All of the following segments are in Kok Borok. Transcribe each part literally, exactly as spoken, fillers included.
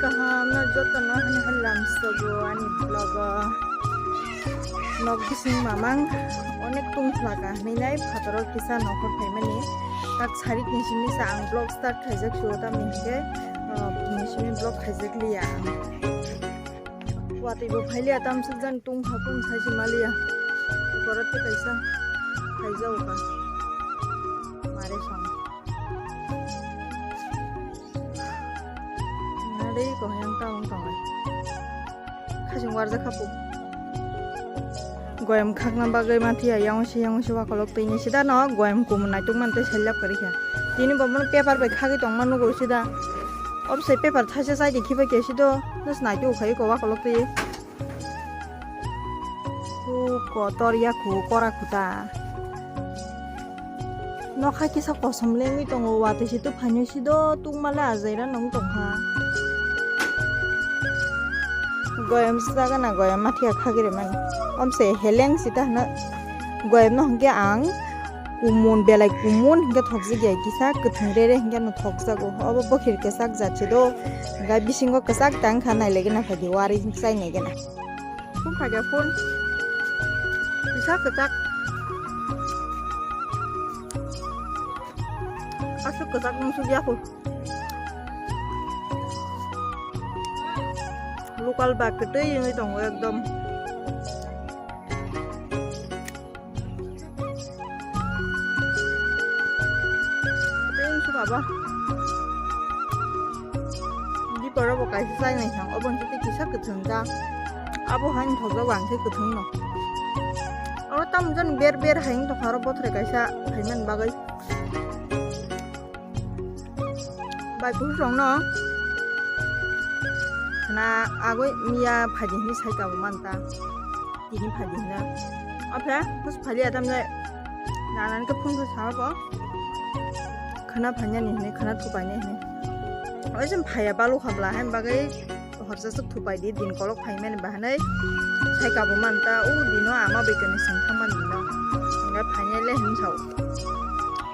Kaham no joto no hani hal lam sobo ani vlog o. Nok bising mamang onek tungphla ka hinwi nai phataro kisa nokhor phaimani. Tak sari ni simi sa ang vlog start khaijak suo tamni hinkhe, ah, ni simi vlog khaijak liya ang. Watwi bo phailiya tamsuk jani tungkha kun sai si maliya. Borok tei kaisa khaijao ka. Mare song. Nari ko yang ta ong tongai. Khasing warja khapu. Goyam khakna bagwi mathiya yang si yang si wakolok twi ni sida no goyam kumun naituk man tei sailap kwrwi kha. Tini bo bono paper bai khagwi tongma nugo sida. Obse paper thaisa chai di khiba khe sido. Nus naituk khai ko wakolok twi. Ku kotor ya ku kora kuta. Nokha kisa kosom lengwi tongo, watwi se tufani sido tungmale ajaira nong tongkha. Goyam saka na goyam mathiya khagire mani. Omse heleng sita hana goyam no hingke ang kumun belai kumun hingke thokjak ya kisa kwthwng rere hingke no thokjago. Obo bokhir kwchak jat se do. Hingke bisingo kwchak tang kha nailegena phaidi wari chai naigena. Phone khaikha phone. Kisa kwchak. Aswk kwchak nung suk ya khu. Local ba kwtwi wngwi tongo ekdom. Tei wngkha ba. Dipor bo kaisa chai nai thang, obo hwnkhe tei kisa kwthwng kha. Abo hai wngthok jago ang khe kwthwng no. Oro tamo jani ber ber hai wngtokha oro bothre kaisa phaimani bagwi. Bai kusurokno khna agoi miya phaidi hinwi sai kabo manta. Tini phaidi hino. Aphe bus phaidi atam le nanan ke phone sa bo. Khna phanya ni hini khna thupai ni hini. Oi jem phaya balu khabla hem bagai horsa suk thupai di din kolok phai mani bahanai. Sai kabo manta u dino ama bai kani sing thang mani no. Nga phanya le hin sao.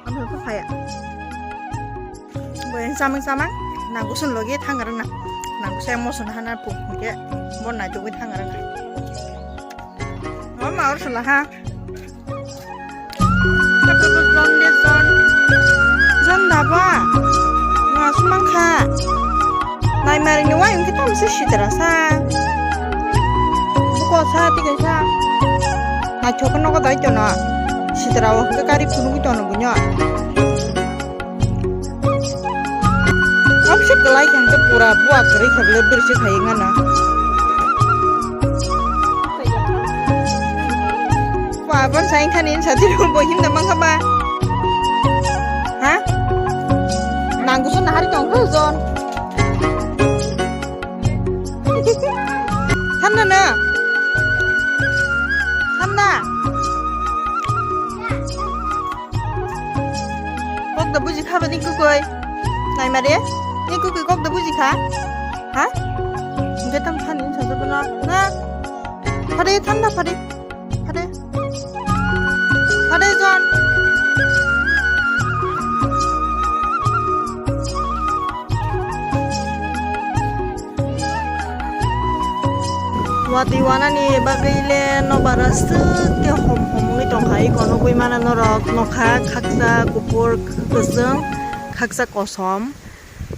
Amhe ko phaya. Boyang samang samang, nang gusun logi thang arang na. Nang gusun emotion hana pu, ke, mon na jogoi thang arang na. Mama or sula ha. Zon de zon. Zon daba. Nang sumang kha. Nai mari ni wai ungki tam se sitra sa. Buko sa tiga sa. Nai chok no ko dai to na. Sitra o ke kari phunugwi tono bunyo. Obse kwlai khe hwnkhe pura buwa kwrwi khe bwle bwrwi se khai wngano. Abon sai khani sadi bo himna mangkha ba. Ha? Nang gusu nahari tong kha jon. Thanna na. Thanna. Kok da buji kha ba ni kukui. Nai mare. Ni kukui kok da buji kha. Ha? Hingke tam thani sa sa na. Na. Phade thanna phade. Phade. Phade jon. Watwi wanani bagwi le nobar aswk khe hom hom wngwi tongkha, iko nugwi mano norok nokha khaksa kuphur kwchwng khaksa kosom.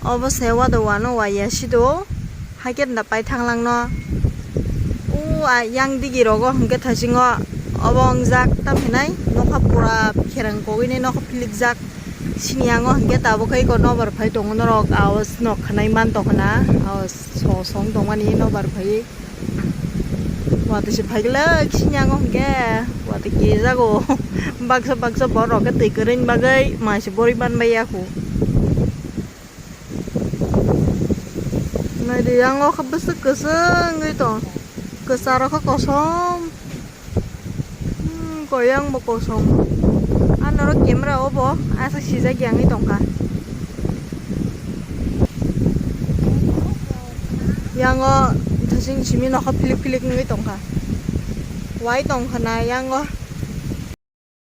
Obo se wado wano waya sido haikhe da paithang langno. O yang digi rogo hwnkhe thaisingo obo wngjak tamhinai nokha pura kherang kogwini nokha philikjak. Sini yango hwnkhe tabuk khe iko nobar phai tongo norok aos nok khwnai man tongkha na aos. Song song tongmani nobar phai. Watwi se phai glak sini yango hwnkhe watwi kijago. Baksa baksa borok khe twi kwrwini bagwi mai se borwi manbai ya khu. Naidi yango khe bwswk kwchwng wngwi tong kwcharo khe kosom. Hmm, koyang bo kosom. Ano oro camera o bo asa sijak yangwi tongkha. Yango thasing simi nokha philik philik wngwi tongkha. Wai tongkha na yango.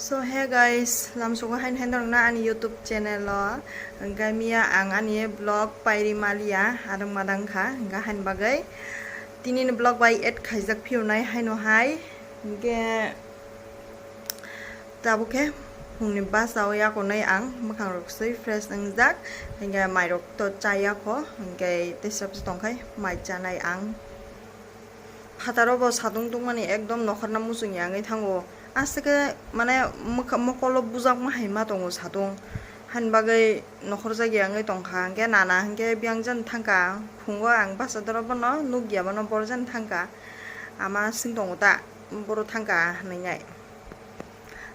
So hey guys, lamsogo hain hain dorokno ani YouTube channel o. Hingke miya ang ani vlog pairi maliya, adong madang kha, hingke hain bagwi tini ni vlog bai add khaijak phiyonai haino hai. Hingke tabuk khe phungni basa o yakonai ang mwkhang rok swi fresh wngjak, hingke mai rok to chaya kho, hingke tei srap se tongkhai mai chanai ang. Phataro bo satung tungmani ekdom nokhorna muchungya wngwi thango. Aswk khe mane mwkha-, mokolo bujakma hai ma tongo satung. Hani bagwi nokhorjakya wngwi tongkha. Hwnkhe nana hwnkhe biyang jani thangkha. Phungo ang bachadoro bono nukya bono bor jani thangkha. Ama swng tongo ta, boro thangkha hwnwi nai.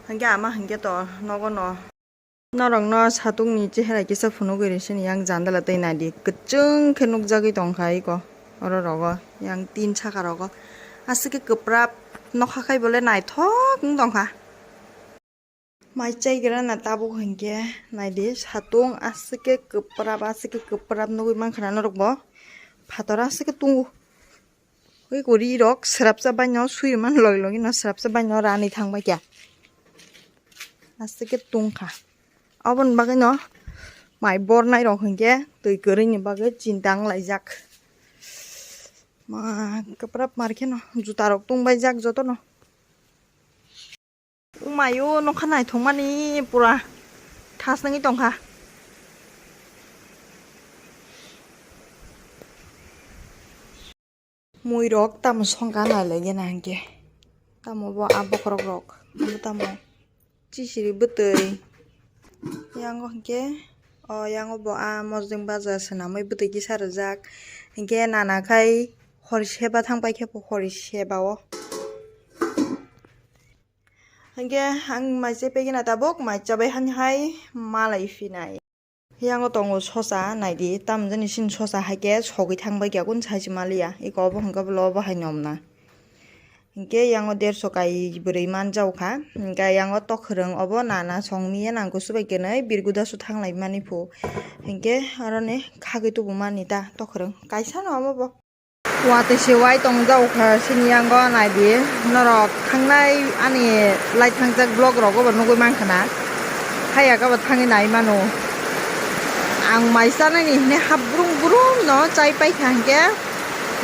Hwnkhe ama hwnkhe to nogo no. Norokno satung ni chehera kisa phunugwi rwsini yang jandala tei naidi kwchwng khe nukjagwi tongkha iko oro rogo yang tin saka rogo aswk khe kwprap nokha khai bole naithok wng tongkha. Mai chaigra na tabuk hinkhe naidi satung aswk khe kwprap aswk khe kwprap nugwi mankha na norok bo phator aswk khe tungo. Ui kwrwi rok srapsa baino swi man logi logi no srapsa baino rani thang bai kha. Aswk khe tungkha. Aboni bagwi no mai bornai rok hinkhe twi kwrwi ni bagwi chinta wng laijak. Ma kwprap mar khe no juta rok tung bai jak joto no. Umayo nokha naithokmani pura thas nangwi tongkha. Mui rok tamo songkha nailaigena hinkhe. Tamo bo a bokhorok rok. Abo tamo chisiri bwtwi. Yango hinkhe o yango bo a mosdeng baja swnamwi bwtwi kisa rwjak. Hinkhe nana khai hori seba thang paikhe bo hori seba o. Hingke ang mai chai pegina tabuk mai chabai hani hai malai phinai. Yango tongo sosa naidi tamjani sini sosa haike sogwi thang bai kya kun sai se maliya iko obo hingke bolo obo hai nomna. Hingke yango derso kai bwrwi manjao kha hingke yango tokhorong obo nana songmiya nang kusu bai kenai birgudaso thang lai mani phu hingke aroni khagwi tubu mani ta tokhorong kaisa no omo bo. Watwi se wai tongjak kha sini yango naidi norok thangnai ani lai thangjak vlog rogo bo nugui mankha na. Haiya khe bo thangwi nai mano. Ang mai chanani hwnwi hap brum brum no chai paikha hinkhe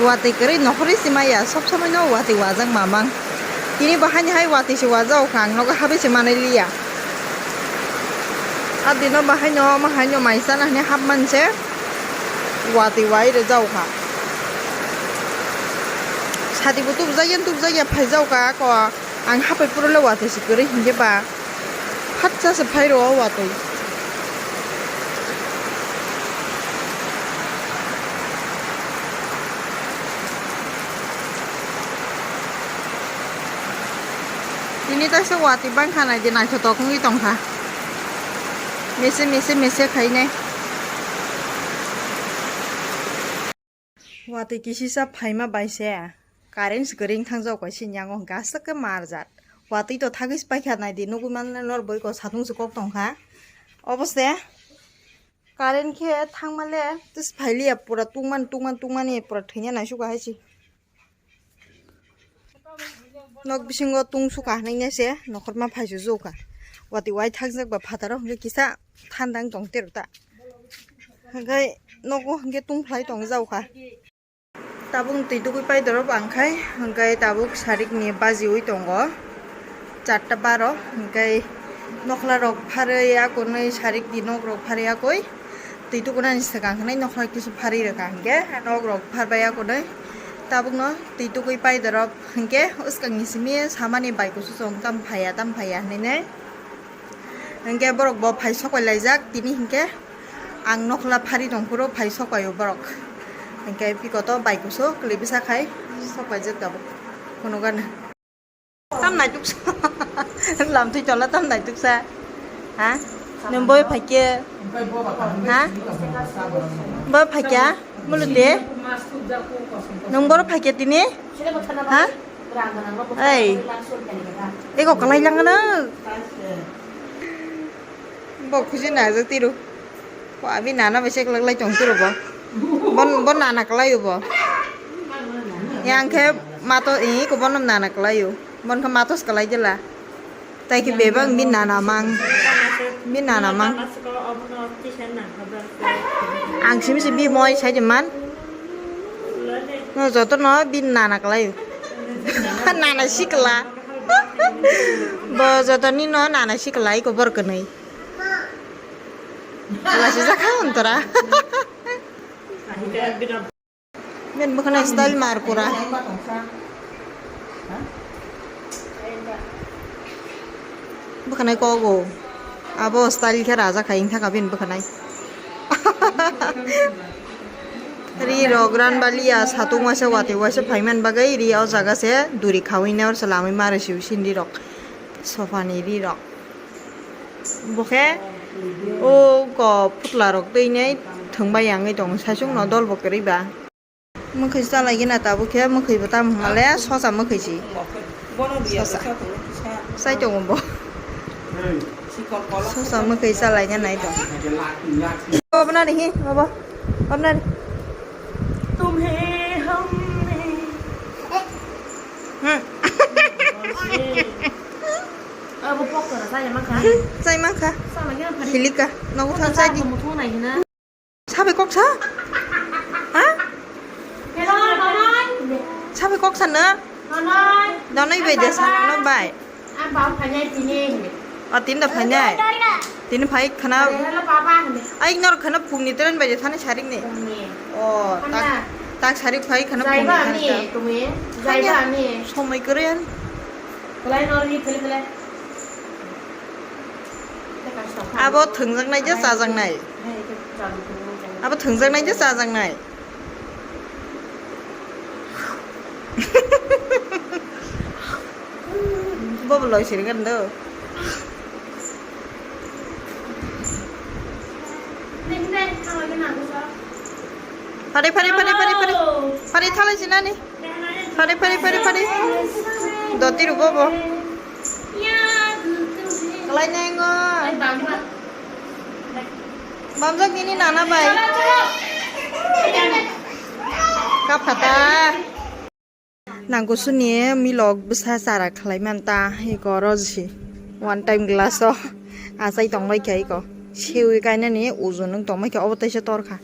watwi kwrwi nokhorwi se maya sob somoi no watwi wajak mamang. Tini bo haini hai watwi se wajak kha ang nogo habwi se manwi liya. Adino bahai no omo hai no mai chana hwnwi hap manse. Watwi wai rwjak kha. Sati bo tubujak ya, tubujak ya phaijak kha ako. Ang hapai puro le watwi se kwrwi hinkhe ba. Phatsa se phai rwo watwi. Tini taisa watwi bangkha naidi naithotok wngwi tongkha. Mese mese mese khainai. Watwi kisisa phaima bai se current se kwrwi wngthang jao kaisa yango hwnkhe aswk khe marjak. Watwi to thagwi se paikha naidi nugwi manle nor boi ko satung se kok tongkha. Obo se current khe thangma le tis phailiya pura tungmani tungmani tungmani pura thwina naisukha hai se. Nok bisingo tungsukha hwnwi se nokhorma phaisu jukha. Watwi wai thakjak ba phataro hwnkhe kisa thanda wng tong tero ta. Hwnkhe nogo hwnkhe tungphlai tong jaukha. Tabuk twi tugwi pai dorop ang khai hwnkhe tabuk sarikni bajiwi tongo. Charta baro hwnkhe nokhla rok pharwi akonwi sarikni nok rok pharwi akoi twi tukunani swkang hwnwi nokhla kisu pharwi rwkha hwnkhe nok rok pharbai akonwi tabukno twi tugwi pai dorop hwnkhe swkangni simi samani bai kusu chwng tam phaiya tam phaiya hwnwi hwnkhe borok bo phai sokwai laijak tini hwnkhe ang nokhla pharwi tongphuru phai sokwaio borok hwnkhe bikoto bai kusu kwlwi bwsa khai sokwaijak tabuk phunukgana. Tam naituksa. Lamtwi tola tam naituksa. Ha? Nwng boi phaikhe? Ha? Boi phaikha? Mulude? Nwng boro phaikhe tini? Ha? Ei. Eko kalai langano. Bo khuji najak tiru. Ko abi nana bai se kwlaklai tong tiro bo. Bon, bon nana kwlaio bo. Yang khe mato, i ko bono nana kwlaio. Bon khe matos kwlai jela. Tai khe bebak bini nana mang. Bini nana mang. Ang simi si bi moi sai de man. No joto no bini nana kalai. Nana sikla. Bo joto ni no nana sikla iko bor kwnwi. Wala si jakha ontora. Ben bwkhwnai style mar pura. Bwkhwnai kogo. Abo style khe raja khai wngkha ben bwkhwnai. Ri rok ran baliya satung waisa wati waisa phaiman bagwi ri o jaga se duri khawi ne orsa lamwi mare siu sindi rok. Sofa ni ri rok. Bo khe o ko putla rok twi nei thwng bai yangwi tongo saichung no dol bo kwrwi ba. Mwkhwi chalai gina tabuk khe mwkhwi bo tamo hwnmale sosa mwkhwi si. Sosa. Sai tongo bo. Sosa mwkhwi chalai gana ito. Obo na ni hi, obo. Obo na ni. Hmm. Abo pokora chaya mankha. Chai mankha. Sama gina phari. Hilika. Nogo thang chai di. Muthung nai hina. Sabai kok sa? Ha? Hello, Nonai. Sabai kok sa na? Nonai. Nonai bai de sa, Nonai bai. Ang bau phainai tini. O, tini da phainai. Tini phai khana. Hello, Baba. Ai, nor khana phungni tren bai de thani sarik ni. Phungni. O, tak, tak sarik phai khana phungni khana. Jaiba ani, tumi. Jaiba ani. Somoi kwrwi ani. Belai nor ni phele phele. Abo thwngjaknai je chajaknai. Abo thwngjaknai je chajaknai. Bobo loi sirikar do. Phari, phari, phari, phari, phari. Phari thalai sinani. Phari, phari, phari, phari. Doti rugo bo. Kalai nai ngo. Bamjak nini nana bai. Kaphata. Nangkusuni milok bwsa chara khlai man ta, eko oro si one time glass o achai tongbai kha eko. Sewi kainani uju nung tongbai kha, obo teisa torkha.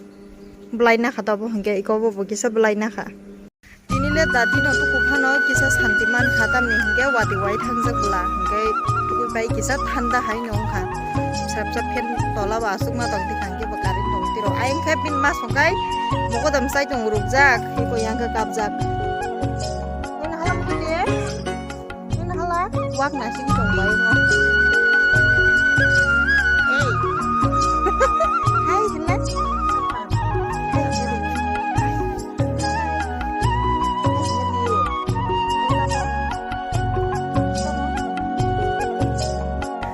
Belai nakha tabuk hinkhe eko bo bo kisa belai nakha. Tini le da dino tuku phano kisa santi man kha, tamni hinkhe wati wai thangjak bwla hinkhe tukui pai kisa thanda hai no wngkha. Bwsa bwsa fan tola bo aswk ma tong tikha hinkhe bo current tong tiro. Ayang khe bini ma songkai mogodam chai tong rukjak, eko yang khe kapjak. Nini hala muitu de? Nini hala? Wak nasing tong bai no. Hey. Hai, jelas.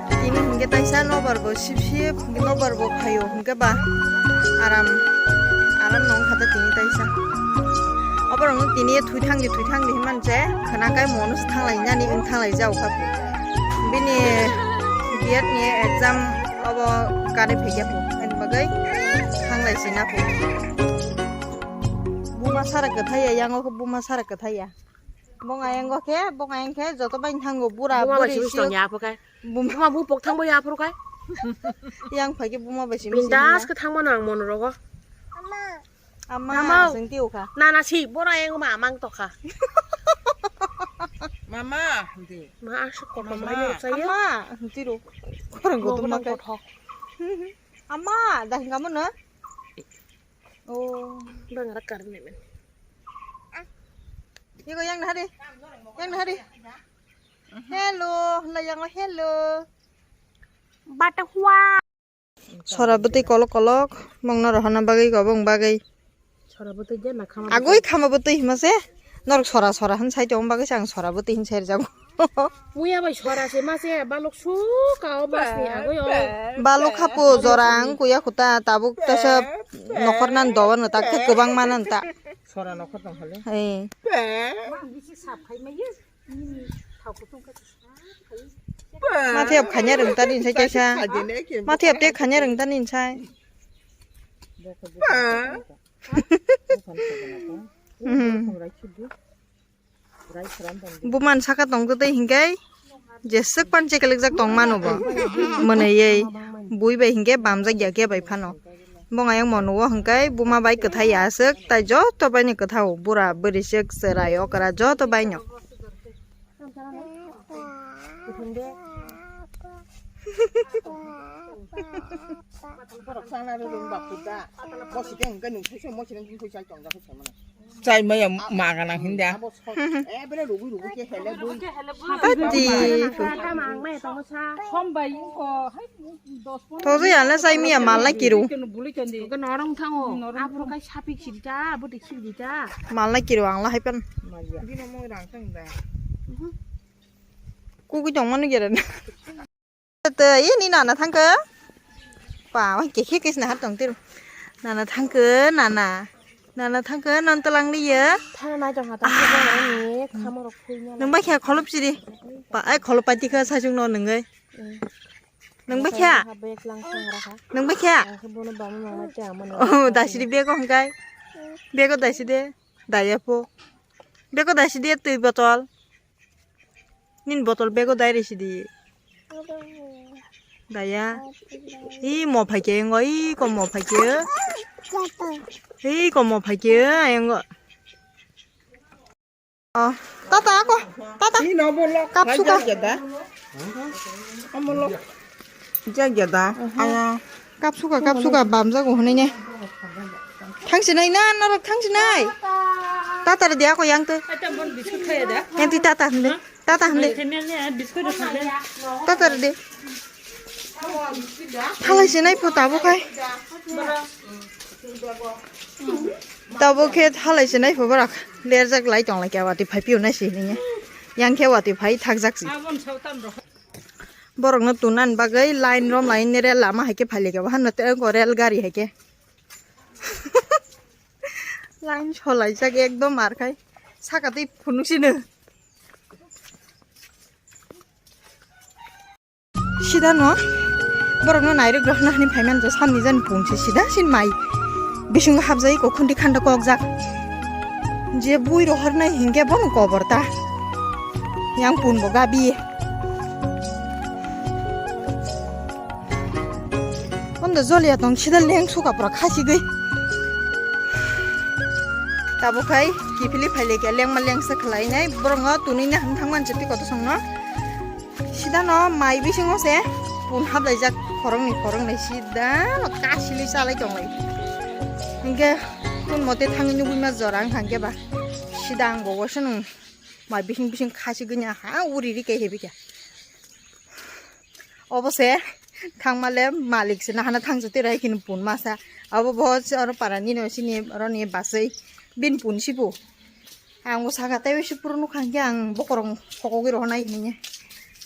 Tini hinkhe taisa nobar bo sip sip, hinkhe nobar bo phaio hinkhe ba aram, aram no wngkha ta tini taisa. Oborok no tini thwi thangdi, thwi thangdi hinmani je khwna kai mono se thanglai nani wng thanglai jao kha. Bini B Ed ni exam obo kare phegya phu, ani bagwi thanglai sina phu. Buma sara kwthai ya, yango khe buma sara kwthai ya. Bong ayang go khe, bong ayang khe joto bai thango bura buma bai buri simi sio. Tong ya phu kai. Buma buma bu pok thang bo ya phuru kai. Yang phai khe buma bai simi sio. Bindas khe thang mano ang mono rogo. Ama, ama. Ama. Sing tiu kha. Nana si bora yang ma amang to kha. Mama, hindi. Ma asuk ko. Mama. Mai no chaya. Ama, tiru. Korang go dum makai. Ama, dah kamu na? Oh. Bang rak kar ni men. Iko yang nahari. Yang nahari. Hello, la yang hello. Bata hua. Sora bwtwi kolok kolok, bongno rohorna bagwi, gobong bagwi. Sora bwtwi je na khama bwtwi. Agwi khama bwtwi hima se, norok sora sora hin sai tong bagwi se ang sora bwtwi hin sai rwjago. Muya bai sora se ma se balok su ka o bas ni agwi o. Balok hapo jora ang kuya kuta tabuk tasa nokhor nan dobar no tak kwbang manan ta. Sora nokhor tong hale. Ei. Mang bisi sap khai mai ye. Mathep khanya rwng tani sai kaisa. Mathep te khanya rwng tani sai. Mhm. Buman saka tong tei hinkai. Jeswk pan cheklikjak tong mano bo. Mwnwi bui bai hinkhe bamjak ya khe bai phano. Bong ayang mo nugo hwnkhe buma bai kwthai ya aswk, tai joto bai ni kwthao, bura bwrwi swk chwrai okra joto bai no. Chai maya maga nang hinda. Ati. Tojo ya na chai miya mal na kiru. Norong thango. Abro kai sapik sirita, abo de sirita. Mal na kiru ang la hai pan. Bino mo rang tang da. Kugui tong manu gere na. Te, ini nana thangkhe. Pa, wah, kekhe kesna har tong tiru. Nana thangkhe, nana. Nana thangkhe, nan talang liya. Thana nai tong hatang khe bang ani khamorok khuina. Nang bai khe kholop sidi. Pa, ai kholop pati khe sajung no nungai. Nang bai khe. Bag lang sang rakha. Nang bai khe. Ang khe bono bama mama te ama no. Oh, dasidi bego hongkai. Bego dasidi. Daya po. Bego dasidi twi botol. Nin botol bego dai resi di. Daya. I mo phaikhe ngo, i ko mo phaikhe. I ko mo phaikhe ngo. Oh, tata ako, tata. Ni no mo lok. Kap suka. Jagada. Amo lok. Jagada. Aya. Kap suka, kap suka, bamjago hwnwi ne. Thangsinai na, norok thangsinai. Tata rw de ako yang tu. Yang ti tata hwnde. Tata hwnde. Tata rw de. Thalai sinai pho tabuk hai. Tabuk khe thalai sinai pho borak. Lerjak lai tong lai khe watwi phai piu nai si hwnwi ne. Yang khe watwi phai thakjak si. Borokno tunani bagwi line rom line ni rel lama hai khe phailikha, bahai no tei rel gari hai khe line solaijak ekdom ar khai saka tei phunuk sino. Sida no borokno nairok rok nahani phaiman jo sanni jani pungsi sida sin mai bisingo hapjai kok khundi khanda kokjak je bui rohornai hinkhe bono kobor ta yang pun bo gabi. Ondo joliya tong sida leng suka pura khasigwi. Tabuk hai kiphilwi phailai khe lengma lengsa khlainai borokno tunui naham thangmani se twi koto songno. Sida no mai bisingo se pun haplaijak khoroknwi khoroknwi sida no kasilwi chalai tonglai. Hinkhe kun mote thangwi nugui ma jora wngkha hinkhe ba sida ang bo waisa nung. Mai bising bising khasigwi ha uri ri khe hebi khe. Obo se thangma le malik se nahana thangsa twi rai khin pun masa. Abo bo se oro para nini sini oro ni basai bin pun sibu. Ang bo saka tei se puro nukha hinkhe ang bokorong sokogwi rohonai hinwi.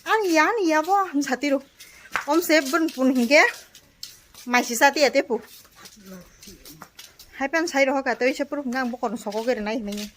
Ang ya ni ya bo ang satiro. Om se bin pun hinkhe maisi sati ya tepu. Hai pan sai rohoka tei se puro hinkhe ang bokorong sokogwi rinai hinwi.